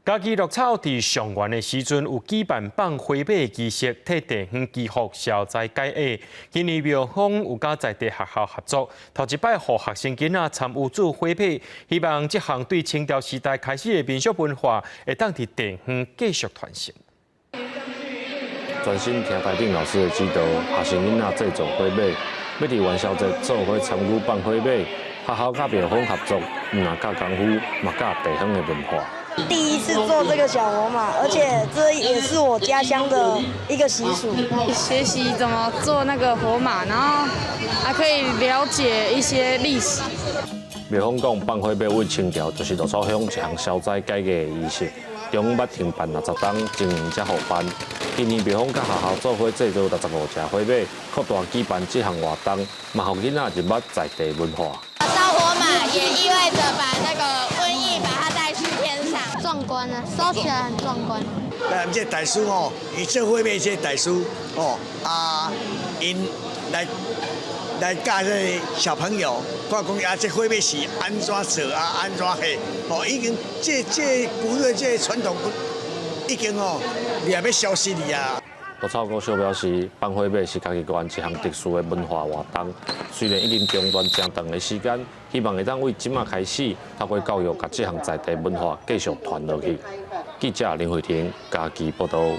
嘉義鹿草佇上元的時陣有舉辦放火馬的儀式，替地方祈福消災解厄。今年廟方有佮在地學校合作，頭一擺予學生囡仔參與做火馬，希望這項對清朝時代開始的民俗文化，會當佇地方繼續傳承。專心聽台頂老師的指導，學生囡仔製作火馬，欲佇元宵節做伙參與放火馬。學校佮廟方合作，毋但教功夫，嘛教地方的文化。第一次做這個小火馬，而且這也是我家鄉的一個習俗。學習怎麼做那個火馬，然後還可以了解一些歷史。廟方講，放火馬對清朝就是鹿草鄉一項消災解厄的儀式，中捌停辦60冬，今年才復辦。今年廟方佮學校做伙製作65隻火馬，擴大舉辦這項活動，嘛予囡仔認捌在地文化。燒火馬也意味着把那個瘟疫把它帶去天上，壯觀啊，燒起來很壯觀。咱這大師吼，伊做火馬這大師哦，啊，𪜶來教這個小朋友，看講啊，這火馬是按怎做啊，按怎下，哦，已經這古的這傳統已經哦，也欲消失去啊。鹿草國小表示，放火馬是嘉義縣一項特殊的文化活動。雖然已經中斷誠長的時間，希望會當對這擺開始，透過教育，共這項在地文化繼續傳落去。記者林慧婷嘉義報道。